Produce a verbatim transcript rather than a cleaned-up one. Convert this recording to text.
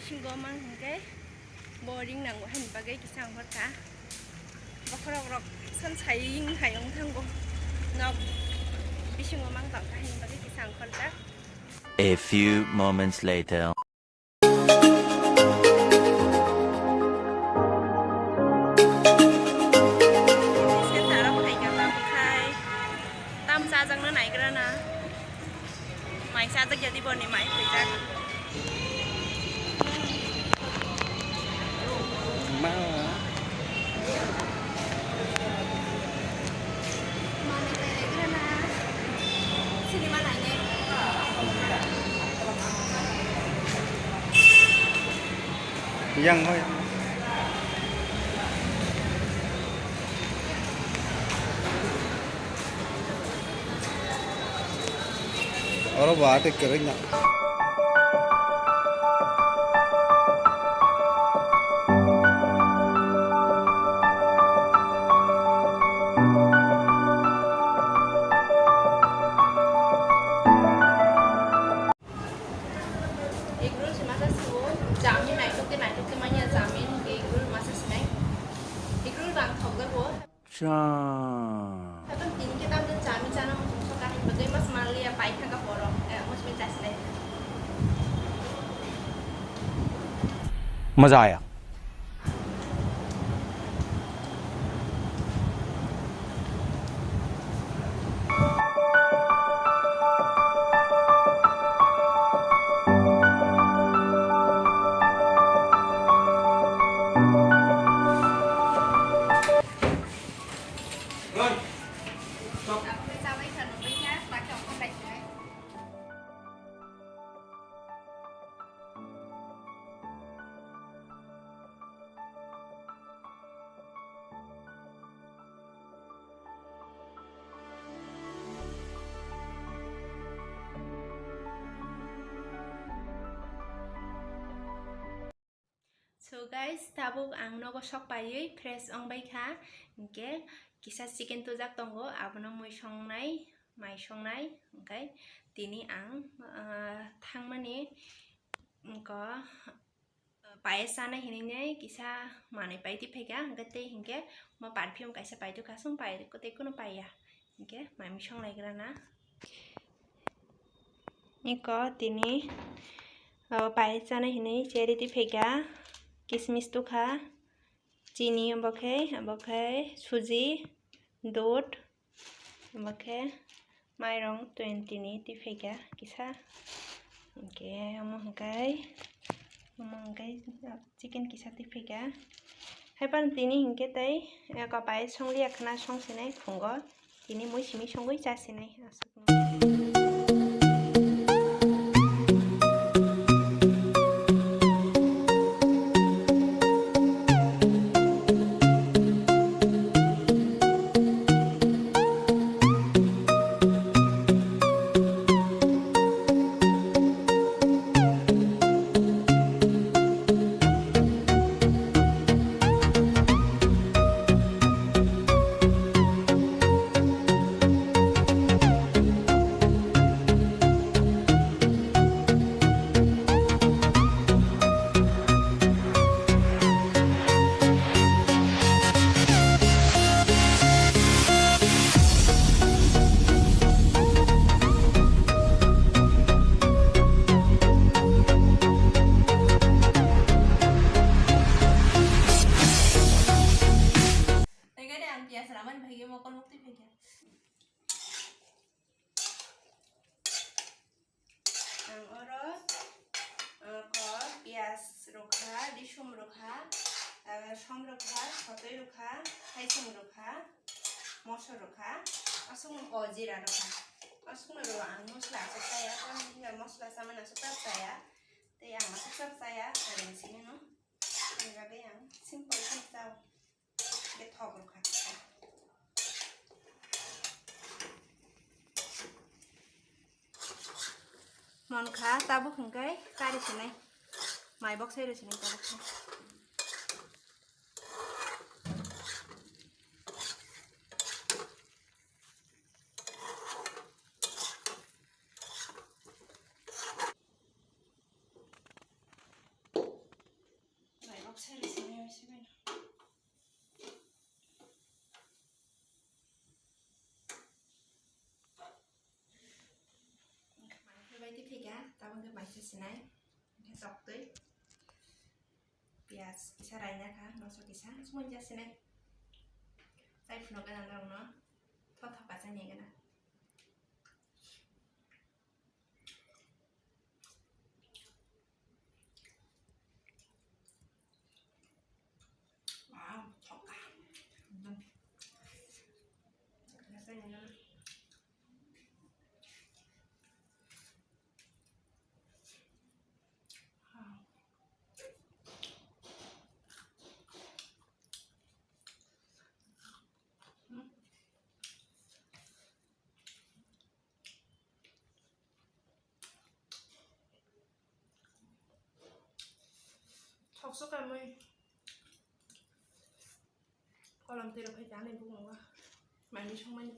Bisingo mang hwnkhe bo ring nango haini bagwi kisa ang horkha. Bokhorok rok san saying hai wng thango. Nok bisingo mang tangkha haini bagwi kisa ang horjak. A few moments later. Tam chajakna naigrana. Mai chajak ya di boni mai khuijak. Ma. Mani naigrana. Cinema nainai. Yang hoi. Oro ba ate kereng na. Egg roll se masa sio, chowmin naithok khe naithok khe manya, chowmin hwnkhe egg roll masa sinai. Egg roll bang thok jago. Cha. Haikhe tini khe tamni chowmin chana muchung soka hai bagwi mas manliya pai thangkha borok. Eh, muchung chasinai. मजा आया। So guys, tabuk ang nogo sok paiwi fresh ong bai kha, hinkhe kisa chicken tujak tongo, abono mui songnai, mai songnai, hinkhe tini ang, ah, thangmani, wngkha, payas chanai hinwi kisa manwi pai twi phaikha, hwnkhe tei hinkhe mo perfume kaisa pai twi kasung pai tei kuno paiya, hinkhe mai mui songlaigrana. Iko tini, o, payas chanai hinwi cherry twi phaikha, kismis tukha, chini obo khe, obo khe suji, dot, obo khe mairong twenty ni twi phaikha kisa. Hinkhe omo hwnkhe, omo hwnkhe chicken kisa twi phaikha. Haiphano tini hinkhe tei eko pai songliya khna songsinai phungo. Tini mui simi songwi chasinai aswk. Tei gari ang piyas ramani bhai mokol mukti phikya. Ang oro, ah, ko piyas rwkha, risum rwkha, ah, som rwkha, sotoi rwkha, haising rwkha, moso rwkha, aswk no ko jira rwkha. Aswk no rw ang mosla aswk chaya, kon mosla chamani aswk ta chaya. Tei ang aswk ta chaya, ang sini no. Ni bagwi ang simple khe chao. Khe thok rwkha. Monkha tabuk hwnkhe kari sinai. Mai bok sai rw sinai tabuk khe. Sari sari sari. Bai twi phika, tabuk khe maisa sinai, khe tok twi, piyaj kisa raina kha, moso kisa, sumui ja sinai. Chai phunuk gana norokno, tho tho kachai ni gana. Wow, choka. Thokso kamui kolom twi rok phai ta ani bukung o manwi songmani.